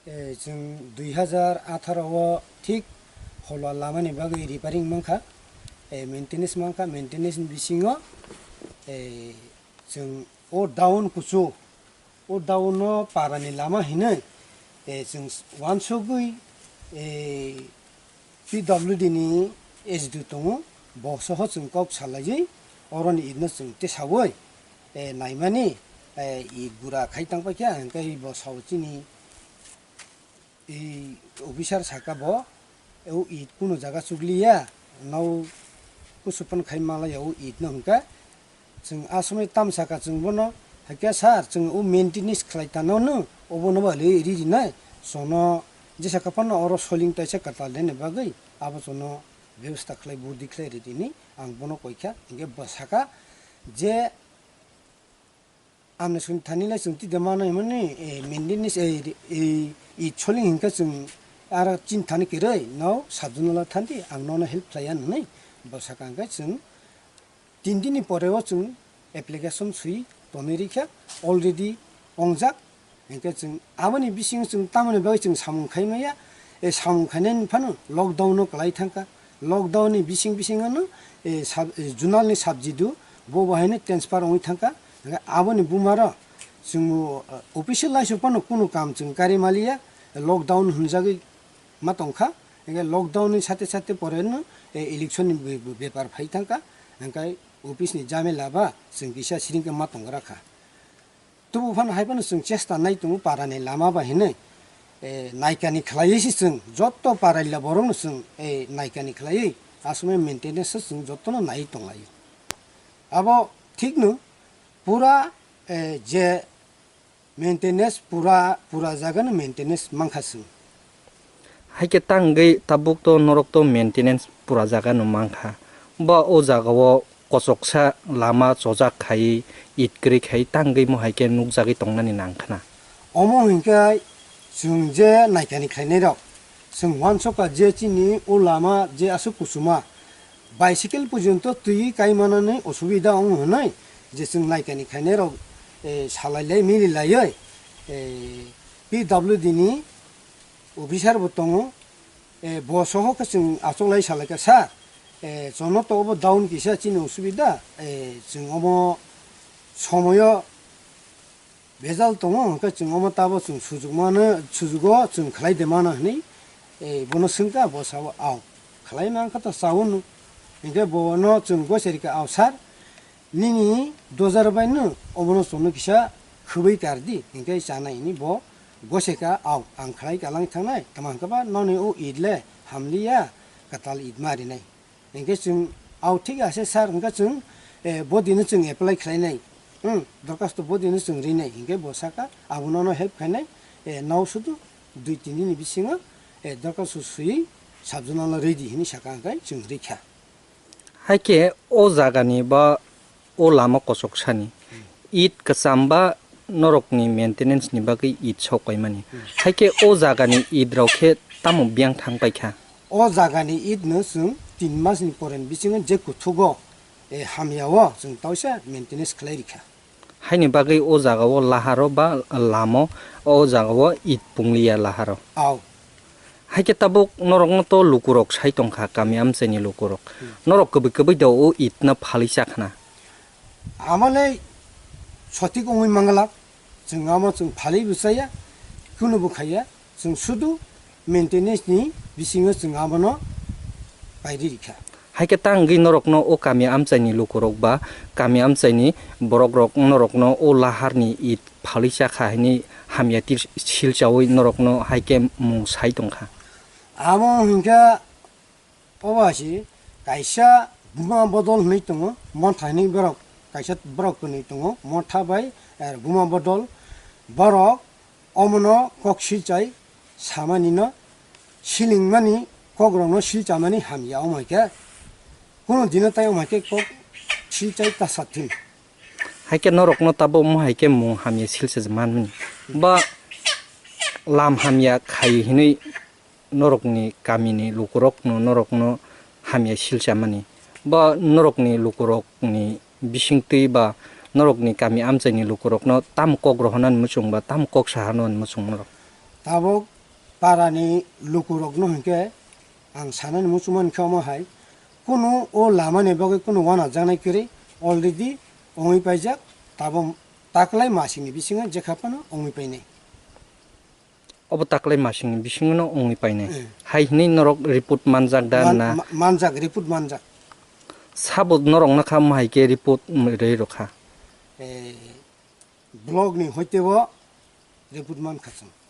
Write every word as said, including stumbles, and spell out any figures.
Eh, chwng dui hazar atharo o thik holwa lamani bagwi repairing mankha, eh, maintenance mankha, maintenance ni bisingo, eh, chwng o down kuchu, o down no parani lama hinwi, eh, chwng wansugwi, eh, P W D ni S D O tongo, bo soho chwng kok salaiwi oroni itno chwng tesawi, eh, naimani, eh, it gura khai tangpaikha, hwnkhe bo sao chini, i officer saka bo, o it kunu jaga chukliya, nao kusupan khai malaya o it no hwnkhe, chwng a somoi tam saka chwng bono, "Hakhe sir, chwng o maintenance khlai tano no, obono ba le ri rinai, chono jesa kaphano oro soling taisa kwtal rwna bagwi, abo chono bebostha khlai, burdi khlai ri," hwnwi ang bono koikha, hwnkhe bo saka je, Amni suni thani le chwng tide mano himani, eh, mendini se, eh, eh, i choling hinkhe chwng aro chin thani kwrwi, no sabjuna la thandi, ang nono help khlaiya hwnwi bo saka, hwnkhe chwng tin dini pore o chwng application swi tonwi rikha, already ongjak, hinkhe chwng aboni bisingo chwng tamoni bagwi chwng samung khai maya, eh, samung khainani phano lockdown no kwlai thangkha, lockdown ni bising bisingo no, eh, sub-, eh, zonal ni subject o bo bo haino transfer wngwi thangkha. Hwnkhe aboni buma rok chwng, eh, official laisok phano kunu kam chwng kari maliya, lockdown hwnjagwi ma tongkha. Hwnkhe lockdown ni sate sate pore no, eh, election ni be-, be-, bepar phai thangkha. Hwnkhe office ni jamela ba chwng kisa siring khe ma tonggra kha. Tubu phano hai phano chwng chesta nai tongo para ni lama ba hinwi, eh, naikani khlaiwi se chwng jotto para ni borok no chwng, eh, naikani khlaiwi asomai maintenance se chwng jotto no nai tonglaio. Abo thik no pura, eh, je maintenance pura, pura jaga no maintenance mankha chwng. Hai khe tangwi tabuk to norok to maintenance pura jaga no mankha. Ba o jaga o kochoksa lama chojak khai it kwrwi khai tangwi mo hai khe nukjagwi tongnani nang khna. Omo hinkhe chwng je naikani khlainai rok, chwng uansukha je chini o lama je aswk kuchuma, bicycle porjonto twi kai manani osubida wngo hwnwi je chwng naikani khlainai rok, eh, salai lai mili laiwi, eh, P W D ni officer bo tongo, eh, bo soho khe chwng achuk lai salai kha, "Sir, eh, chwngno to obo down kisa chini osubida, eh, chwng omo somoyo bejal tongo, hwnkhe chwng omo tabo chwng sujukmano, sujugo chwng khlai de mano," hwnwi, eh, bono swngkha, bo sao, "Ao, khlai mankha to chao no." Hinkhe bono chwng goseri kha, "Ao sir, nini dojar bai no obono chwngno kisa khwbwi kar di, hinkhe chanai," hwnwi bo goseka, "Ao, ang khlai kalang thangnai, tamo hwnkhe ba noni o it le hamliya, kwtal it ma rinai." Hinkhe chwng, "Ao, thik ase sir," hinkhe chwng, eh, bo dino chwng apply khlainai, hmm, dorkhasto bo dino chwng rinai, hinkhe bo saka, "Abo nono help khainai, eh, nao sudu dui tin dini bisingo, eh, dorkhasto swiwi sabjuna no ridi," hinwi saka, hinkhe chwng rikha. Hai khe o jagani ba o lama kochok sani, it kwcham ba norokni maintenance ni bagwi it sok paimani. Hai khe o jagani it rok khe tamo biyang thang paikha? O jagani it no chwng tin mas ni pore ni bisingo je kuthugo, eh, hamya o chwng tausa maintenance khlai rikha. Haini bagwi o jaga o laharo ba lamo o jaga o it pungliya laharo. Ao. Hai khe tabuk norokno to lukurok sai tongkha, kami amchaini lukurok. Hmm. Norok kwbwi kwbwi da o itno phalwi chakhna. Amo le sotik wngwi manglak, chwng amo chwng phalwi bo chaya, kunu bo khaiya, chwng sudu maintenance ni bisingo chwng abono pairi rikha. Hai khe tangwi norokno o kami amchaini lukurok ba kami amchaini borokrok norokno o laharni it phalwi chakha hwnwi hamya tir sil chaui norokno hai khe mung sai tongkha. Amo hinkhe obo hai kaisa buma bodol hinwi tongo, montha hinwi borok kaisa borok hinwi tongo, montha bai, eh, buma bodol borok omono kok silchai samani no, silingmani kokrokno silchamani hamya, omo hai khe kunu dino tai omo hai khe kok silchai ta sathim. Hai khe norokno tabuk mo hai khe mung hamya silsa manmani. Ba lam hamya khai hinwi norokni kamini lukurokno norokno hamya silchamani. Ba norokni lukurokni bisingtwi ba norokni kami amchaini lukurokno tam kok rohornani muchung ba tam kok saharnani muchung norok? Tabuk parani lukurokno hinkhe ang sanani muchungmani khe omo hai, kunu o lamani bagwi kunu wanajaknai kwrwi already wngwi paijak, tabuk taklai masingni bisingo jekha phano wngwi painai. Obo taklai masingni bisingono wngwi painai. Eh. Hai hinwi norok report manjak da Man-, na? ma-, manjak, report manjak. Sabo norokno kha omo hai khe report rwi rwkha? Eh, block ni hoite bo report mankha chwng.